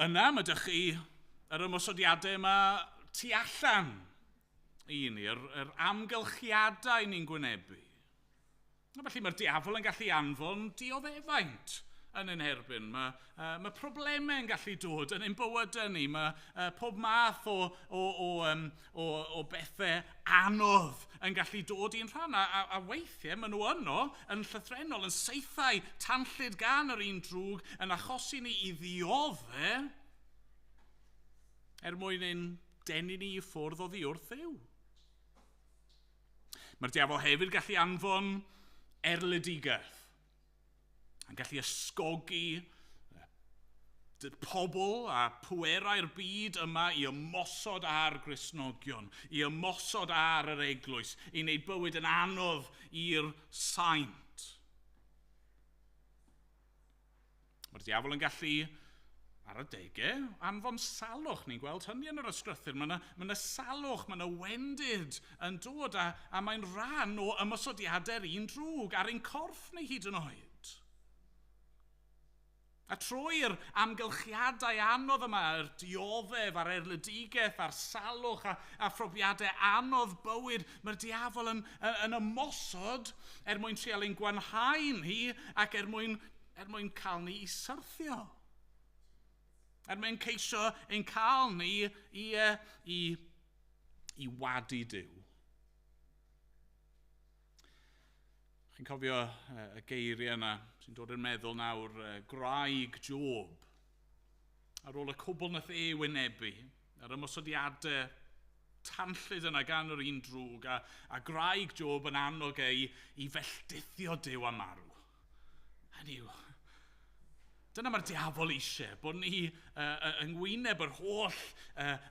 Yna, mae dych chi yr ymosodiadau yma tu allan i ni, yr amgylchiadau ni'n gwynebu. A felly mae'r diafol yn gallu anfon dioddefaint yn ein herbyn. Mae problemau yn gallu dod yn ein bywydau ni. Mae pob math o bethau anodd yn gallu dod i'n rhan. A weithiau maen nhw yno yn llythrennol, yn saethau tanllyd gan yr un drwg, yn achosi ni i ddioddef er mwyn ein denu ni i ffwrdd oddi wrth Dduw. Mae'r diafol hefyd gallu anfon erledigaeth, yn gallu ysgogi pobl a pwerau'r byd yma i ymosod ar Gristnogion, i ymosod ar yr eglwys, i wneud bywyd yn anodd i'r saint. Mae'r diafol yn gallu, ar adegau, anfon salwch. Ni'n gweld hynny yn yr ysgrythur. Mae yna salwch, mae yna wendid yn dod a mae'n rhan o ymosodiadau'r un drwg ar ein corff ni hyd yn oed. A trwy'r amgylchiadau anodd yma, yr dioddef a'r erledigaeth a'r salwch a phrofiadau anodd bywyd, mae'r diafol yn ymosod er mwyn trial ein gwanhau ni ac er mwyn cael ni i syrthio. Er mwyn ceisio ein cael ni i wadu Duw. Chi'n cofio y geiriau yna sy'n dod i'r meddwl nawr, gwraig Job. Ar ôl y cwbl nath e wynebu, yr ymosodiadau tanllyd yna gan yr un drwg, a gwraig Job yn annog e i felltithio Duw a marw. Hynny yw, dyna mae'r diafol eisiau, bod ni yng ngwyneb yr holl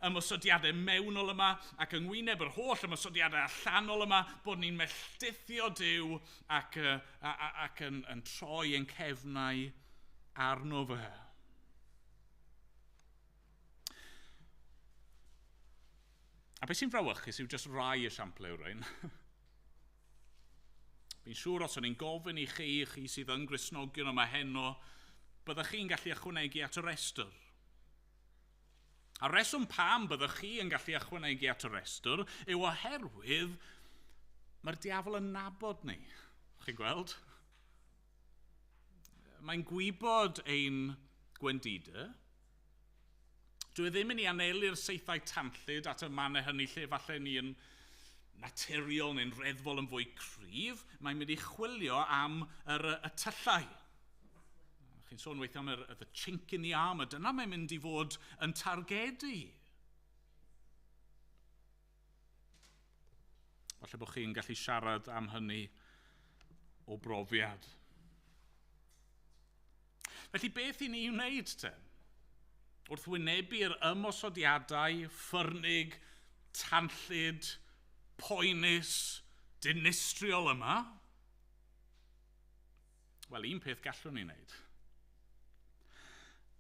ymosodiadau mewnol yma ac yng ngwyneb yr holl ymosodiadau allanol yma, bod ni'n melltithio Duw ac yn troi ein cefnau arno fe. A beth sy'n frawychus yw jyst rai esiamplau yw'r rhain. Fi'n siŵr os o'n i'n gofyn i chi sydd yn Gristnogion yma heno, byddech chi'n gallu ychwanegu at y restr. A reswm pam byddech chi yn gallu ychwanegu at y restr yw oherwydd mae'r diafol yn nabod ni. Chi'n gweld? Mae'n gwybod ein gwendidau. Dwi ddim yn ei anelu'r saethau tanllyd at y mannau hynny lle falle ni yn naturiol neu'n reddfol yn fwy cryf. Mae'n mynd i chwilio am y tyllau. Chi'n sôn weithiau am the chink in the armour, dyna mae'n mynd i fod yn targedu. Falle bod chi'n gallu siarad am hynny o brofiad. Felly beth i ni wneud te? Wrth wynebu'r ymosodiadau ffyrnig, tanllyd, poenus, dinistriol yma, wel, un peth gallwn ni wneud.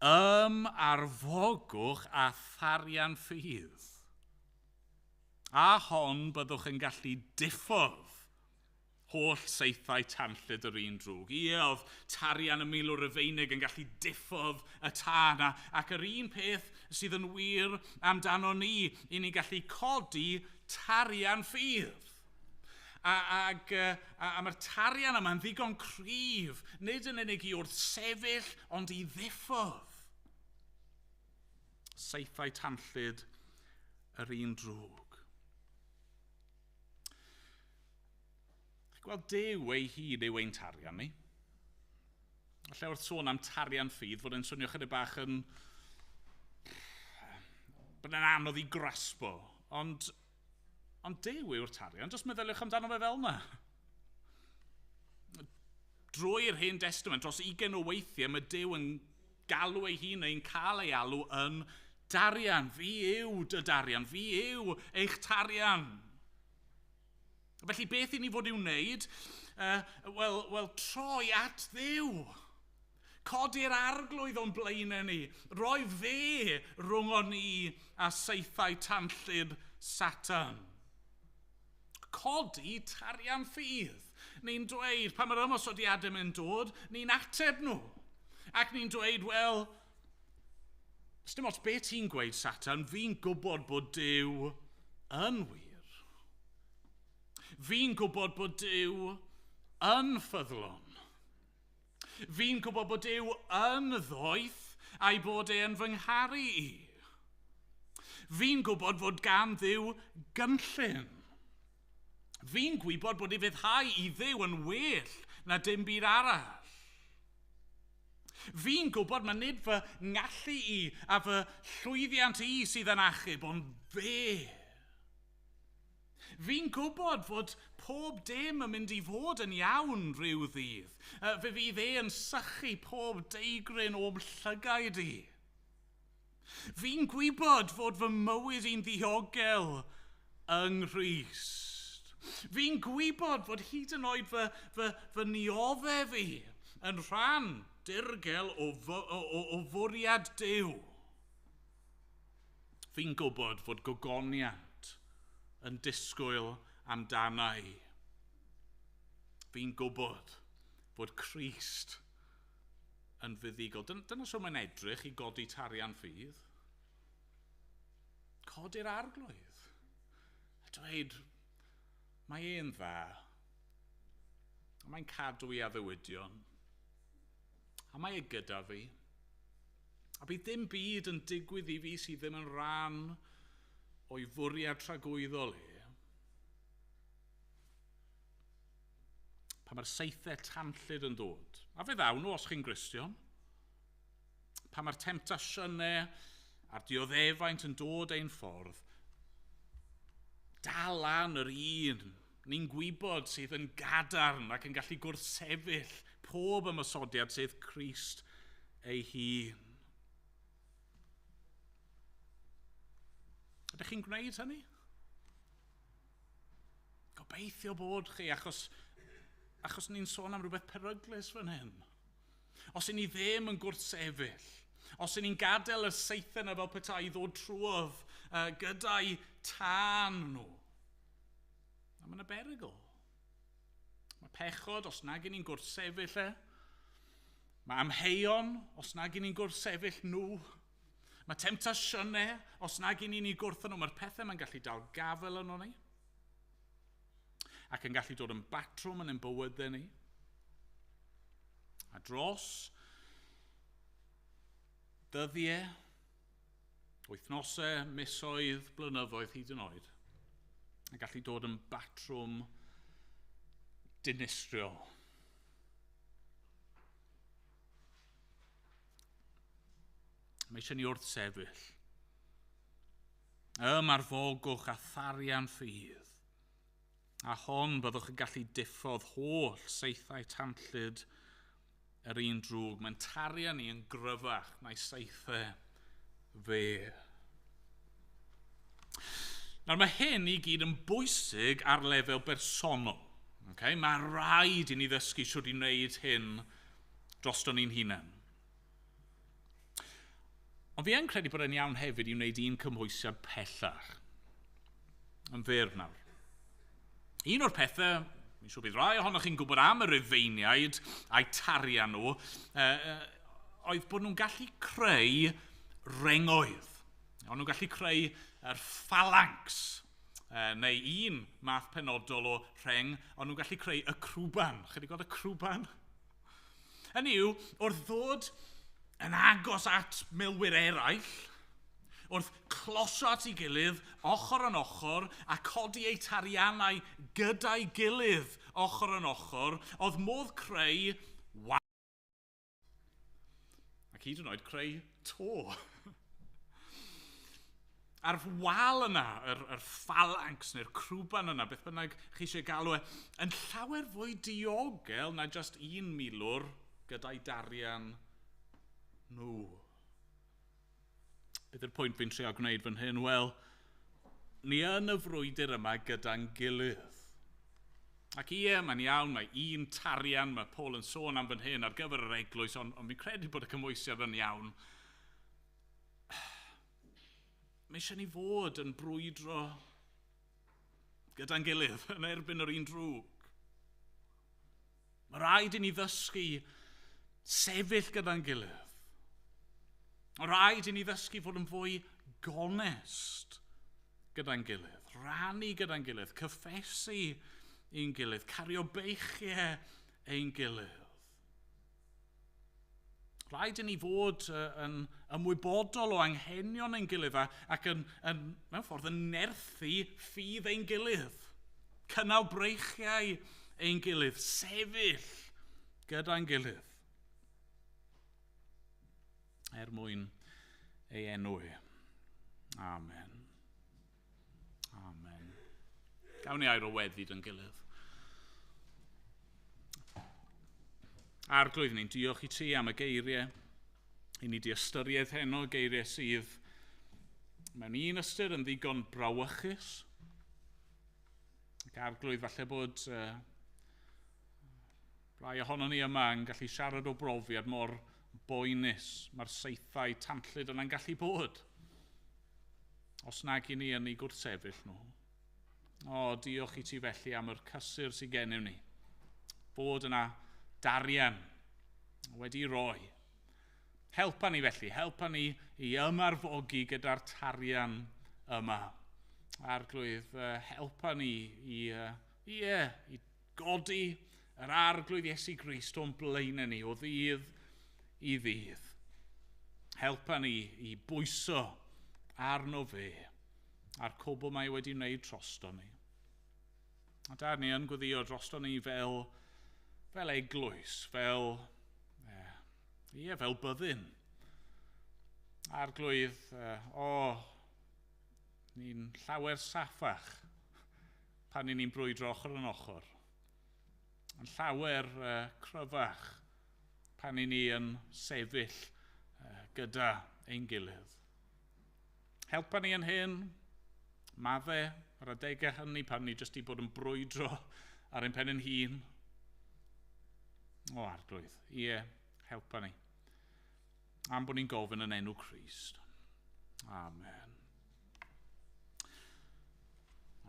Ymarfogwch a tharian ffydd. A hon byddwch yn gallu diffodd holl saethau tanllyd yr un drwg. Ie, oedd tarian y milwr Rufeinig yn gallu diffodd y tân, ac yr un peth sydd yn wir amdano ni, i ni gallu codi tarian ffydd. A mae'r tarian yma'n ddigon cryf, nid yn unig i wrthsefyll, ond i ddiffodd saethau tanllyd yr un drwg. Chi'n gweld, Duw ei hun yw ein tarian ni. Falle wrth sôn am tarian ffydd, fod e'n swnio chydig bach yn... bod e'n anodd i graspo, ond Duw yw'r tarian, jyst meddyliwch amdano fe fel yna. Drwy'r Hen Testament, dros 20 o weithiau, mae Duw yn galw ei hun neu'n cael ei alw yn darian. Fi yw dy darian, fi yw eich tarian. Felly beth i ni fod i'w wneud? Wel, troi at Dduw. Codi'r arglwydd o'n blaenau ni. Roi fe rhwng o ni a saethau tanllyd Satan. Codi tarian ffydd. Ni'n dweud, pan mae'r ymosodiadau yn dod, ni'n ateb nhw. Ac ni'n dweud, wel, Dim ots be ti'n gweud, Satan, fi'n gwybod bod Duw yn wir. Fi'n gwybod bod Duw yn ffyddlon. Fi'n gwybod bod Duw yn ddoeth a'i bod e yn fy ngharu i. Fi'n gwybod fod gan Dduw gynllun. Fi'n gwybod bod ufuddhau i Dduw yn well na dim byd arall. Fi'n gwybod mae nid fy ngallu i a fy llwyddiant i sydd yn achub, ond fe. Fi'n gwybod fod pob dim yn mynd i fod yn iawn rhyw ddydd. Fe fydd e yn sychu pob deigryn o'm llygaid i. Fi'n gwybod fod fy mywyd i'n ddiogel yng Nghrist. Fi'n gwybod fod hyd yn oed fy nioddef i yn rhan dirgel o fwriad Duw. Fi'n gwybod fod gogoniant yn disgwyl amdana i. Fi'n gwybod fod Crist yn fuddugol. Dyna so mae'n edrych i godi tarian ffydd. Codi'r Arglwydd. A dweud, mae e'n dda. Mae'n cadw i addewidion. A mae e gyda fi. A bydd dim byd yn digwydd i fi sydd ddim yn rhan o'i fwriad tragwyddol e. Pan mae'r saethau tanllyd yn dod, a fe ddaw nhw os chi'n Gristion, pan mae'r temtasiynau a'r dioddefaint yn dod ein ffordd, dal lan yr un ni'n gwybod sydd yn gadarn ac yn gallu gwrthsefyll pob ymosodiad sydd Crist ei hun. Ydych chi'n gwneud hynny? Gobeithio bod chi, achos ni'n sôn am rhywbeth peryglus fan hyn. Os y'n ni ddim yn gwrthsefyll, os y'n ni'n gadael y saethau yna fel petai i ddod trwodd gyda'i tân nhw, a mae yna berygl. Mae pechod, os nag y'n ni'n gwrthsefyll e. Mae amheuon, os nag y'n ni'n gwrthsefyll nhw. Mae temtasiynau, os nag y'n ni'n eu gwrthod nhw. Mae'r pethau mae'n gallu dal gafael yno ni. Ac yn gallu dod yn batrwm yn ein bywydau ni. A dros dyddiau, wythnosau, misoedd, blynyddoedd hyd yn oed, yn gallu dod yn batrwm dinistriol. Mae eisiau ni wrthsefyll. Ymarfogwch a tharian ffydd. A hon byddwch yn gallu diffodd holl saethau tanllyd yr un drwg. Mae'n tarian ni yn gryfach na'i saethau fe. Nawr mae hyn i gyd yn bwysig ar lefel bersonol. Okay? Mae rhaid i ni ddysgu sut i wneud hyn drosto ni'n hunain. Ond fi yn credu bod e'n iawn hefyd i wneud un cymhwysiad pellach. Yn fyr nawr. Un o'r pethau, fi'n siŵr bydd rai ohonoch chi'n gwybod am y Rufeiniaid a'i tarian nhw, oedd bod nhw'n gallu creu rengoedd. O'n nhw'n gallu creu yr phalanx, neu un math penodol o rheng, o'n nhw'n gallu creu y crwban. Chi wedi gweld y crwban? Hynny yw, wrth ddod yn agos at milwyr eraill, wrth closio at ei gilydd, ochr yn ochr, a codi eu tariannau gyda'i gilydd ochr yn ochr, oedd modd creu wal. Ac hyd yn oed creu to. A'r wal yna, yr phalanx neu'r crwban yna, beth bynnag chi eisiau galw e, yn llawer fwy diogel na just un milwr gyda'i darian nhw. Beth yw'r pwynt fi'n trio gwneud fan hyn? Wel, ni yn y frwydr yma gyda'n gilydd. Ac ie, mae'n iawn, mae un tarian, mae Paul yn sôn am fan hyn ar gyfer yr eglwys, ond fi'n credu bod y cymhwysiad yn iawn. Mae eisiau ni fod yn brwydro gyda'n gilydd yn erbyn yr un drwg. Mae rhaid i ni ddysgu sefyll gyda'n gilydd. Ond rhaid i ni ddysgu fod yn fwy gonest gyda'n gilydd, rannu gyda'n gilydd, cyffesu i'n gilydd, cario beichiau ein gilydd. Rhaid i ni fod yn ymwybodol o anghenion ein gilydd ac mewn ffordd yn nerthu ffydd ein gilydd. Cynnal breichiau ein gilydd, sefyll gyda'n gilydd. Er mwyn ei enw e. Amen. Amen. Gawn ni air o weddi dy'n gilydd. Arglwydd, ni'n diolch i ti am y geiriau. I ni di ystyried heno, geiriau sydd mewn un ystyr yn ddigon brawychus. Ac Arglwydd, falle bod rai ohonon ni yma yn gallu siarad o brofiad mor boenus. Mae'r saethau tanllyd yna'n gallu bod, os nag i ni yn ei gwrthsefyll nhw. O, diolch i ti felly am yr cysur sydd gennym ni. Bod yna darian wedi roi. Helpa ni felly, helpa ni i ymarfogi gyda'r tarian yma. Arglwydd, helpa ni i godi yr Arglwydd Iesu Grist o'n blaenau ni o ddydd i ddydd. Helpa ni i bwyso arno fe a'r cwbl mae wedi wneud drosto ni. A dar ni yn gweddio drosto ni fel eglwys, fel byddin. Arglwydd, ni'n llawer saffach pan ni'n brwydro ochr yn ochr. Yn llawer cryfach pan ni yn sefyll gyda ein gilydd. Helpa ni yn hyn, madde ar adegau hynny pan ni jyst i bod yn brwydro ar ein pen ein hun. O, Arglwydd, ie, helpa ni. Am bod ni'n gofyn yn enw Crist. Amen.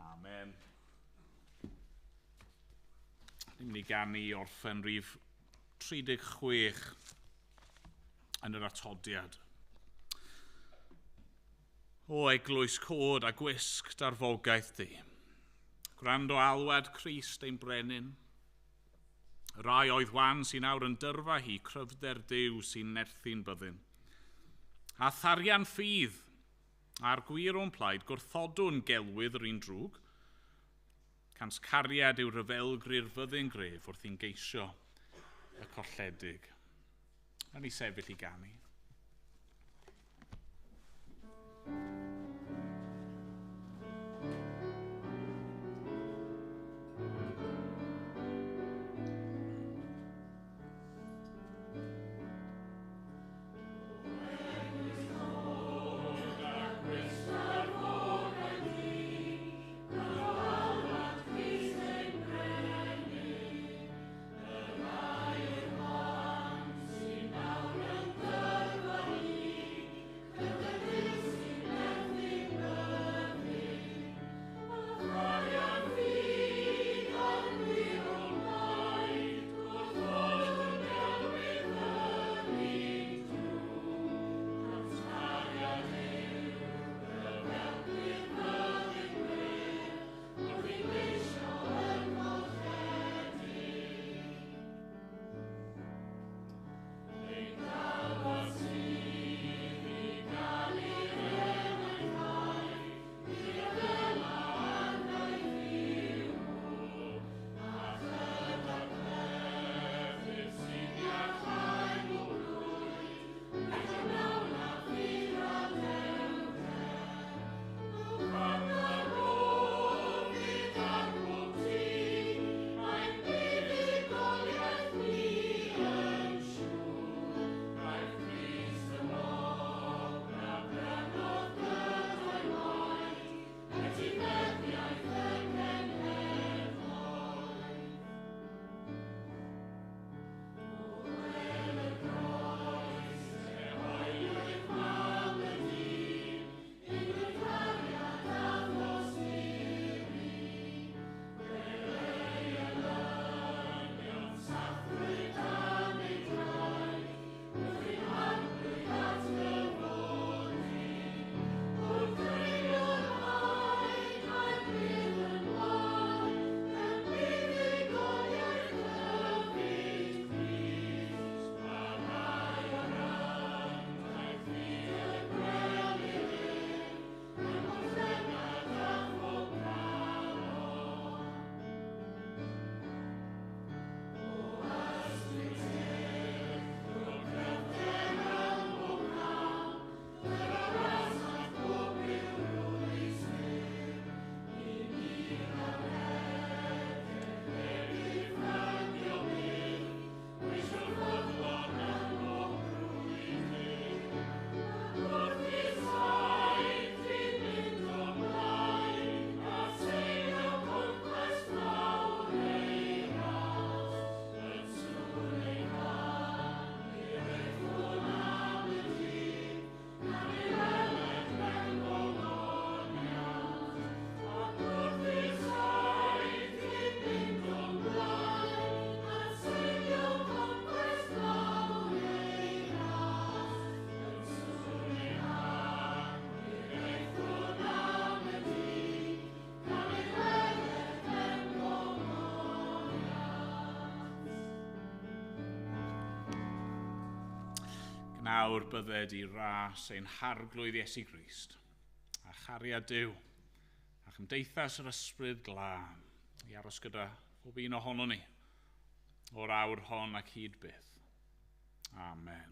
Amen. Ni'n mynd i ganu i orffen rhif 36 yn yr atodiad. O eglwys cod a gwisg darfogaeth di. Gwrando alwad Crist ein brenin. Rai oedd wan sy'n awr yn dyrfa hi, cryfder Duw sy'n nerthu'n byddin. A tharian ffydd, a'r gwir o'n plaid, gwrthodwn gelwydd yr un drwg. Cans cariad yw rhyfelgri'r fyddin gref wrth i'n geisio y colledig. Nawn ni sefyll i ganu. Sy'n Ac nawr bydded i ras ein harglwydd Iesu Grist, a chariad Duw, a chymdeithas yr ysbryd glân, i aros gyda pob un ohono ni, o'r awr hon ac hyd byth. Amen.